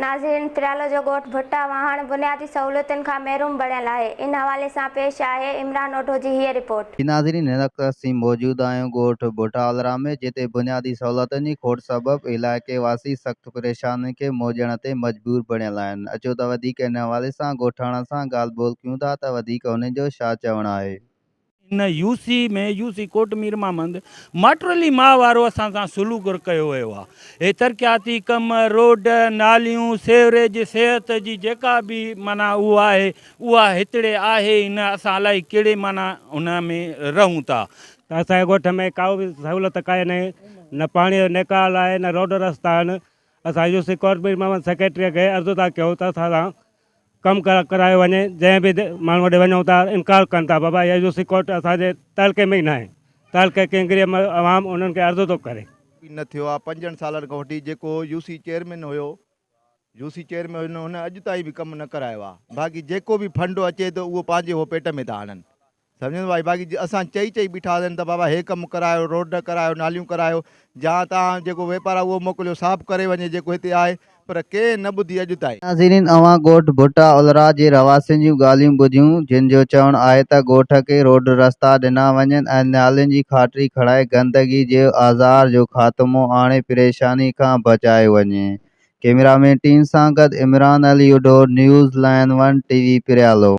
ناظرين پريالو جو ڳوٺ ڀٽا واهڻ بنيادي سهولتن کان محروم بڻيل آهي ان حوالي سان پيش آهي عمران اوڍو جي هيء رپورٽ. ناظرين هن وقت اسين موجود آهيون ڳوٺ ڀٽا الرا ۾ جتي بنيادي سهولتن جي کوٽ سبب علائقي واسي سخت پريشانين کي منهن ڏيڻ تي مجبور بڻيل آهن اچو ته وڌيڪ ان حوالي سان ڳوٺاڻن سان ڳالهه ٻولهه ڪيون ٿا ته وڌيڪ انهن جو ڇا چوڻ آهي. ان U C ۾ U C Kot Mir Muhammad ماٽرلي ماء وارو اسان سان سلوڪ ڪيو ويو آ هي ترقياتي ڪم روڊ ناليون سيوريج صحت جي جيڪا به معنيٰ اهو آهي اها هتڙي آهي ئي نه اسان الائي ڪهڙي معنيٰ ان ۾ رهون ٿا. ته اسان جي ڳوٺ ۾ ڪا به سهولت ڪانهي نه پاڻي جو نيڪال آهي نه روڊ رستا آهن اسان U C Kot Mir Muhammad secretary کي عرض ٿا ڪيون ته اسان سان ڪم ڪرايو وڃي جنهن به ماڻهو ڏي وڃون ٿا انڪار ڪن ٿا بابا اهو يوسي ڪورٽ اسان جي تعلقي ۾ ئي ناهي تعلقي ڪينگري ۾ عوام انهن کي عرض ٿو ڪري. به نه ٿيو آ پنجن سالن کان وٺي جيڪو يوسي چيئرمين هيو يوسي چيئرمين هن اڄ تائين به ڪم نه ڪرايو آ باقي جيڪو به فنڊ اچي ٿو اهو پنهنجي هو پيٽ ۾ ٿا هڻن سمجهين ڀائي باقي اسان چئي چئي بيٺا هجن ته بابا هي ڪم ڪرايو روڊ ڪرايو ناليون ڪرايو جا تان جيڪو ويپار آهي اهو موڪليو صاف ڪري وڃي جيڪو هتي آهي پر ڪنهن نه ٻڌي اڄ تائين. ناظرين اوهان ڳوٺ ڀٽا الرا جي رهواسين جون ڳالهيون ٻڌيون جن جو چوڻ آهي ته ڳوٺ کي روڊ رستا ڏنا وڃن ۽ نالين جي کاٽري کڻائي گندگي جي آزار جو خاتمو آڻي پريشاني کان بچايو وڃي ڪئميرا مين ٽيم سان گڏ Imran Ali Odho news line one T V Pariyalo.